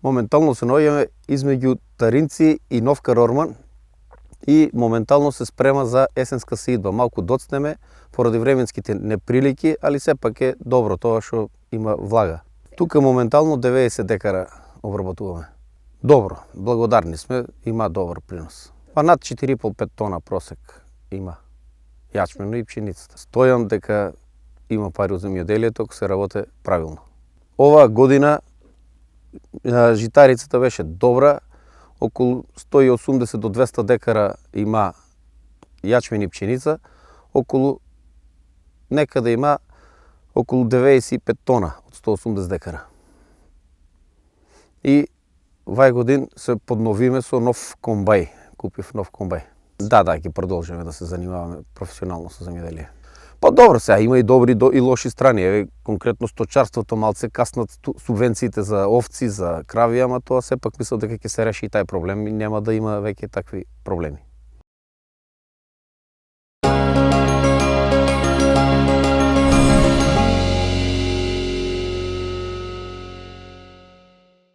Моментално се наоѓаме измеѓу Таринци и Нов Карорман и моментално се спрема за есенска сеидба. Малку доцнеме поради временските неприлики, али сепак е добро тоа што има влага. Тука моментално 90 декара обработуваме. Добро, благодарни сме, има добар принос. Па над 4,5-5 тона просек има јачмено и пшеницата. Стојам дека има пари од земјоделието ако се работи правилно. Оваа година житарицата беше добра, околу 180 до 200 декара има јачмен и пшеница, некаде има околу 95 тона од 180 декара. И вај годин се подновиме со нов комбај, купив нов комбај. Да, ќе продолжиме да се занимаваме професионално со земјоделие. Па добро, сега има и добри и лоши страни. Еве конкретно сточарството малце каснат субвенциите за овци, за крави, ама тоа сепак мислам дека ќе се реши и тај проблем и нема да има веќе такви проблеми.